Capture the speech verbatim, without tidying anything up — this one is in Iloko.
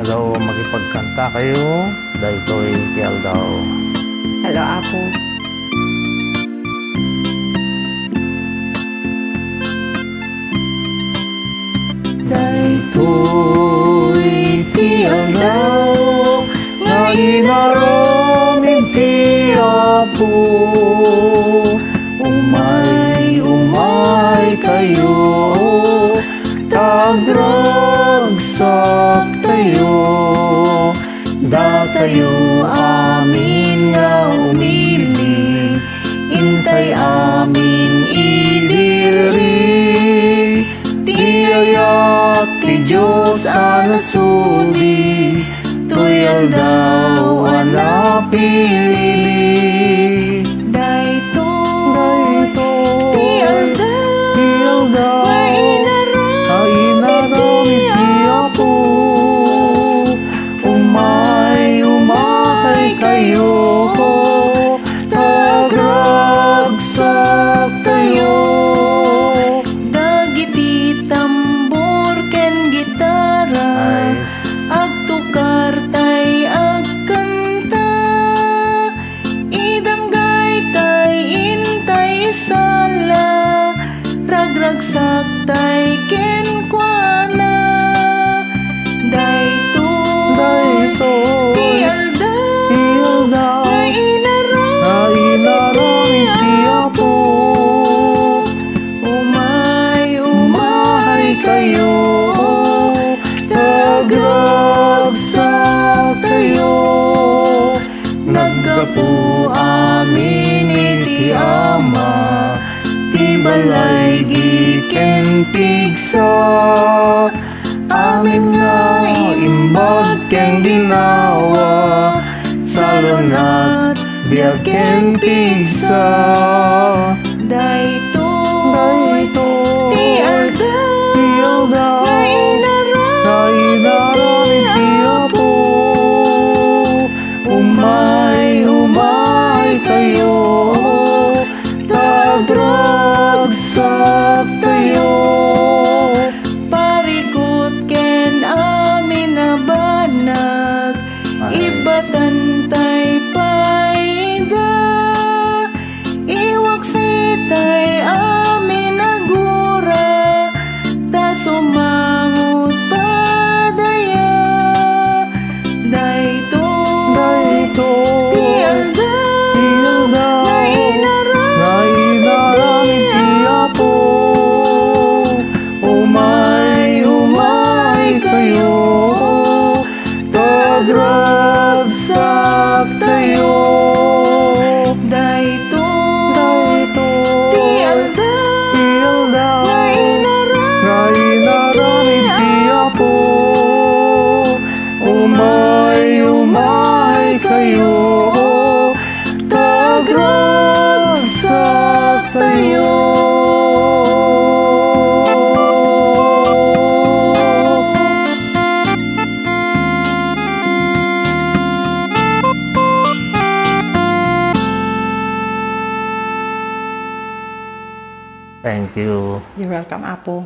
Daw makipagkanta kayo, daytoy ti aldaw. Hello, Apo. Daytoy ti aldaw nga inaramid ti Apo. Umay, umay kayo, ta agragsaktayo. Datayo amin nga umili, intay amin idi iri. Ti ayat ti Dios a nasudi, toy aldaw a napili. Daytoy, daytoy ti aldaw, ti aldaw nga inaramid ti Apo. Umay, umay kayo, ta agragsaktayo. Dagiti tambor ken gitara, nice, agtukar tay agkanta. Idanggay tay intay isala, ragragsak tay kenkuana. Daytoy, daytoy ti aldaw, ti aldaw nga inaramid, nga inaramid ti Apo. Umay, umay kayo, ta agragsaktayo. Naggapu amin iti Ama ti balaygi ken pigsa. Amin nga imbag ken ginawa, salunat, biag ken pigsa. Daytoy, daytoy ti aldaw, ti aldaw nga inaramid, nga inaramid ti Apo. Umay, umay kayo, ta agragsaktayo. Parikut ken amin a banag, nice, ibbatan tay pay ida. Iwaksi tay amin a gura, ta sumangot padaya. Daytoy, daytoy ti aldaw, ti aldaw nga inaramid, nga inaramid ti Apo. Umay, umay kayo, ta agragsaktayo. Daytoy, daytoy ti aldaw, ti aldaw nga inaramid, nga inaramid ti Apo. Umay, umay kayo, ta agragsaktayo. Thank you. You're welcome, Apo.